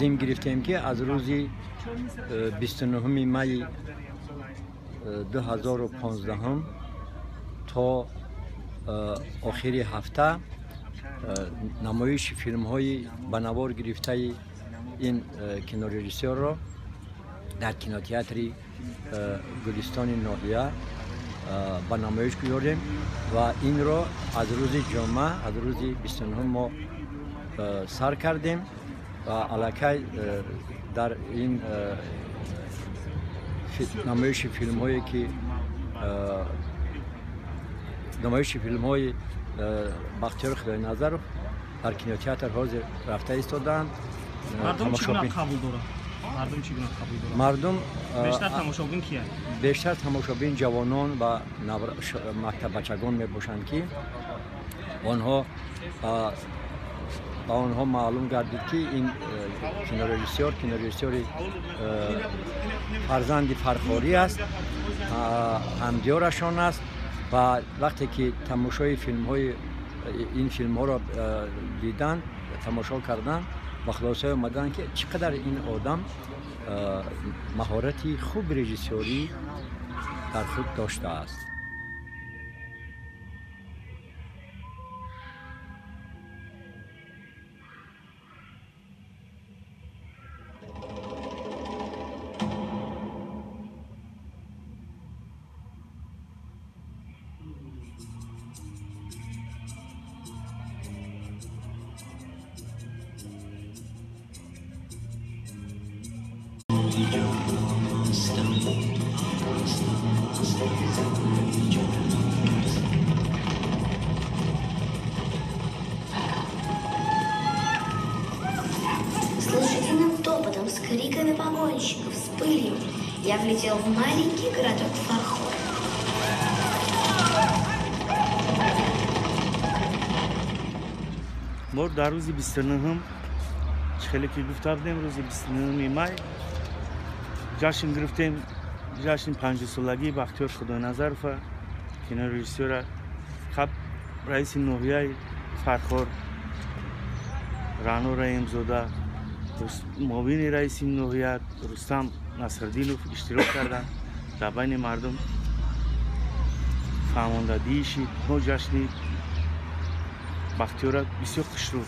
Тасмим гирифтем, ки аз рӯзи 29 майи 2015 то охири ҳафта намоиши филмҳои ба навор гирифтаи ин кинорежиссёрро дар кинотеатри Гулистони ноҳия ба намоиш гузорем ва инро аз рӯзи ҷумъа, аз рӯзи 29 мо сар кардем ва аллакай дар ин намоиши филмҳое ки намоиши филмҳои Бахтиёр Худойназаров дар кинотеатр ҳозир рафта истодаанд. Мардум чӣ гуна қабул дорад? Мардум чӣ гуна қабул дорад? Мардум бештар тамошобин киянд? Бештар тамошобин ҷавонон ва мактаббачагон мебошанд, ки онҳо ба онҳо маълум гардид, ки ин кинорежиссёри фарзанди фархорӣ аст, ҳамдиёрашон аст ва вақте ки тамошои филмҳои ин филмҳоро дидан, тамошо карданд, ба хулосае омаданд, ки чӣ қадар ин одам маҳорати хуби режиссёрӣ дар худ доштааст. С лошадиным топотом, с криками погонщиков, с пылью я влетел в маленький городок Фархор. Мо дар рӯзи 29-ум, хеле ки гуфта будем, рӯзи 29 май ҷашн гирифтем, ҷашни 50-солагии Бахтиёр Худойназарова, кинорежиссёра. Хаб раиси ноҳияи Фархор Рано Раимзода, муовини раиси ноҳия Рустам Насриддинов иштирок карданд. Дар байни мардум фаҳмондадиҳӣ шид. Мо ҷашни Бахтиёра бисёр хушрӯ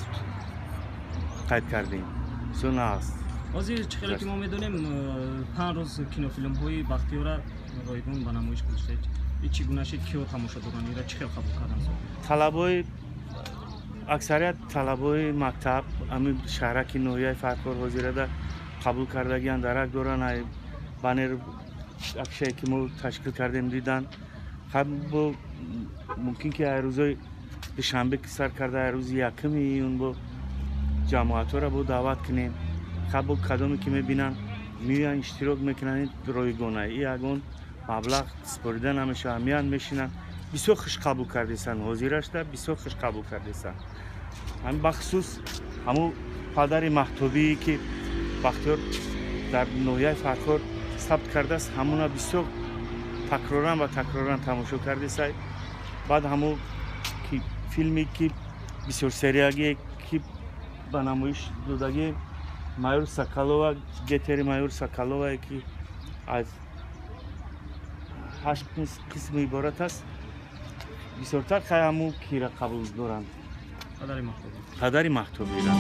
қайд кардем, бисёр нағз. Ҳозир чӣ хеле ки мо медонем, 5 рӯз кинофилмҳои Бахтиёра ройгон ба намоиш гузоштед. Чӣ гуна шид, киҳо тамошо доранд, ира чӣ хел қабул карданд? Талабои аксарият талабои мактаб ҳамин шаҳраки ноҳияи Фархор ҳозирада қабул кардагианд, дарак доранд, банер акшае ки мо ташкил кардем диданд. Бо мумкин ки ай рӯзои душанбе ки сар карда, ай рӯзи 1 июн бо ҷамоатҳоро бо даъват кунем. Хаб бо кадоме ки мебинанд, меоянд, иштирок мекунанд, ройгона, и ягон маблағ супорида намешавад, меоянд, мешинанд. Бисёр хуш қабул кардесанд, ҳозирашда бисёр хуш қабул кардесанд. Ҳамин бахусус ҳамун падари маҳтобие ки Бахтиёр дар ноҳияи Фархор сабт кардааст, ҳамуна бисёр такроран ва такроран тамошо кардесай. Баъд ҳамун филме ки бисёр сериягие ки ба намоиш додагӣ, майор Сакалова, гетери майор Сакаловае ки аз 8 қисм иборат аст, бисёртар хай ҳамун кира қабул доранд, падари маҳтобира.